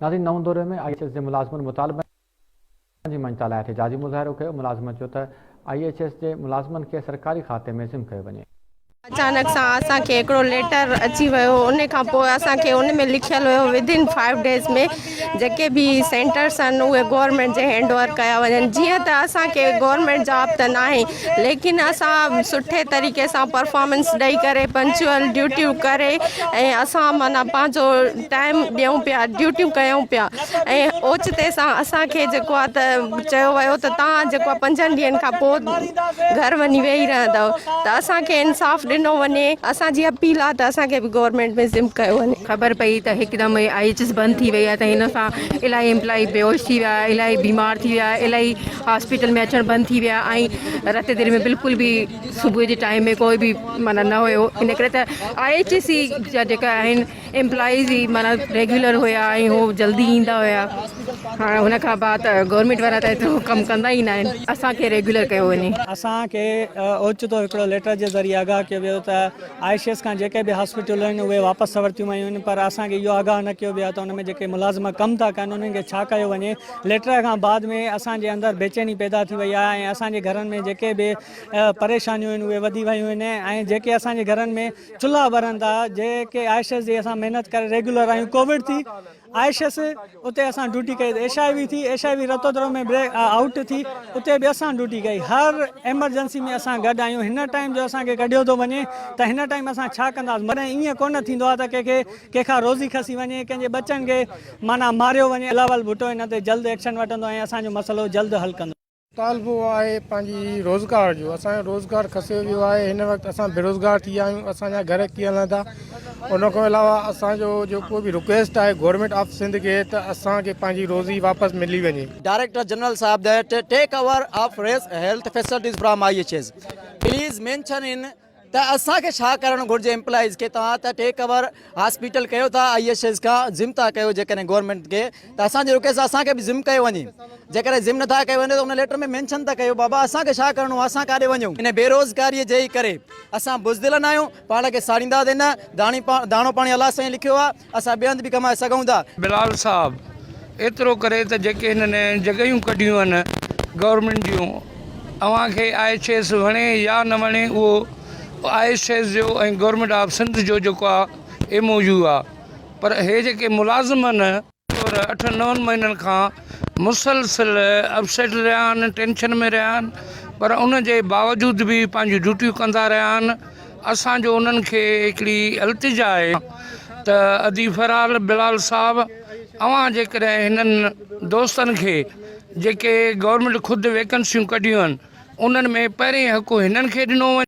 ناظرين نئون دوري ۾ I H S جي ملازمن مطالبن جي مڃتا لاء احتجاجي مظاهرو ڪيو، ملازمن چيو ته I H S جي ملازمن کي سرڪاري کاتي ۾ ضم ڪيو وڃي. اچانڪ سان اسان کي هڪڙو ليٽر اچي ويو ان کان پوء اسان کي ان ۾ لکيل هيو ود ان فائيو ڊيز ۾ جيڪي به سينٽرس آهن اهي گورنمينٽ جي هينڊ اوور ڪيا وڃن جيئن ته اسان کي گورنمينٽ جاب ته ناهي ليڪن اسان سٺي طريقي سان پرفارمنس ڏئي ڪري پنچوئل ڊيوٽيون ڪري ۽ اسان معنيٰ پنهنجو ٽائيم ڏيون پيا ڊيوٽيون ڪيون پيا ۽ اوچتي سان اسان کي جيڪو آهي ته چيو ويو ته توهان جيڪو آهي پنجن ڏينهن کان پوء گهر وڃي ويهي رهندؤ ته اسان کي انصاف ڏنو وڃي اسان جي اپيل آهي ته اسان کي به گورنمينٽ ۾ ضم ڪيو وڃي. خبر پئي ته هڪدم I H S بند ٿي وئي آهي ته هن سان الاهي امپلائي بيهوش ٿي ويا الاهي بيمار ٿي ويا الاهي هاسپيٽل ۾ اچڻ بند ٿي ويا ۽ رت دير ۾ بلڪل به صبح جي ٽائيم ۾ ڪوئي به معنيٰ نه هيو ان ڪري ته I H S C جا جيڪا آهن امپلائيز ئي معنيٰ ريگيولر هيا ۽ هو جلدي ايندا هيا هاڻي هن کان بعد ته گورنمينٽ وارا ته ايترو ڪم ڪندا ئي نه آهن اسان کي ريگيولر ڪيو وڃي. اسان کي اوچتو هڪڙو ليٽر جي ذريعي آگاهه ڪيو ويو ته I C S کان جيڪي به هاسپيٽلون آهن اهي واپس ورتيون ويون آهن پر اسان کي اهو آگاهه نه ڪيو ويو آهي ته ان ۾ جيڪي ملازم ڪم ٿا ڪن انهن کي ڇا ڪيو وڃي ليٽر کان بعد ۾ اسان جي اندر بيچيني پيدا ٿي وئي آهي ۽ اسان جي گهرن ۾ جيڪي به پريشانيون آهن اهي وڌي ويون آهن ۽ جيڪي اسان جي گهرن ۾ چلها ٻرن ٿا جيڪي I S جي اسان محنت ڪري ريگيولر آهيون ڪووڊ ٿي I S اتي اسان ڊيوٽي ڪئي ايڇ I V ٿي H I V Ratodero ۾ break out ٿي اتي به اسان ڊيوٽي ڪئي هر ايمرجنسي ۾ اسان گڏ آهيون هن ٽائيم جو اسان کي ڪڍيو ٿو وڃي ته هن ٽائيم اسان ڇا ڪنداسين مگر ائين ڪونه ٿيندو آهي ته ڪنهن کي ڪنهن کان روزي کسي وڃي ڪنهن جي ٻچن کي معنيٰ ماريو وڃي بلاول ڀٽو هن تي جلد ايڪشن وٺندو ۽ اسان جو مسئلو جلد حل ڪندو. مطالبو آهي پنهنجي روزگار جو اسان جو روزگار کسيو ويو آهي هن وقت اسان بيروزگار ٿي ويا آهيون اسان جا گهر ڪيئن هلندا ان کان علاوه اسان جو جيڪو به رڪويسٽ آهي گورنمينٽ آف سنڌ کي ته اسان کي پنهنجي روزي واپس ملي وڃي. ڊائريڪٽر جنرل صاحب that take over of health facilities from I H S please mention in ته اسان کي ڇا ڪرڻ گهرجي امپلائيز کي توهان ته ٽيڪ اوور هاسپيٽل ڪيو ٿا I H S کان ضم ٿا ڪيو جيڪڏهن گورنمينٽ کي ته اسان جي رڪويسٽ اسان کي به ضم ڪيو وڃي جيڪڏهن ضم نٿا ڪيو وڃي ته ان ليٽر ۾ مينشن ته ڪيو بابا اسان کي ڇا ڪرڻو آهي اسان ڪاڏي وڃون ان بيروزگاري جي ئي ڪري اسان بزدل نه آهيون پاڻ کي ساڙيندا ته نه داڻي داڻو پاڻي الله سائين لکيو آهي اسان ٻئي هنڌ به ڪمائي سگهون ٿا. بلال صاحب ايترو ڪري ته جيڪي هنن جڳهيون ڪڍيون آهن گورنمينٽ جون اوهان کي I H S وڻي يا نه وڻي اهو I H S جو ۽ گورنمينٽ آف سنڌ جو جيڪو آهي ايم او يو آهي پر هي جيڪي ملازم آهن پر اٺن نون مهينن کان مسلسل اپسيٽ رهيا آهن ٽينشن ۾ رهيا آهن پر ان جي باوجود به پنهنجون ڊيوٽيون ڪندا رهيا آهن اسان جو انهن کي هڪڙي التجا آهي ته ادي فرحال بلال صاحب اوهان جيڪڏهن هنن دوستن کي جيڪي گورنمينٽ خود ويڪنسيون ڪڍيون آهن انهن ۾ پهرين حق هنن کي ڏنو وڃي.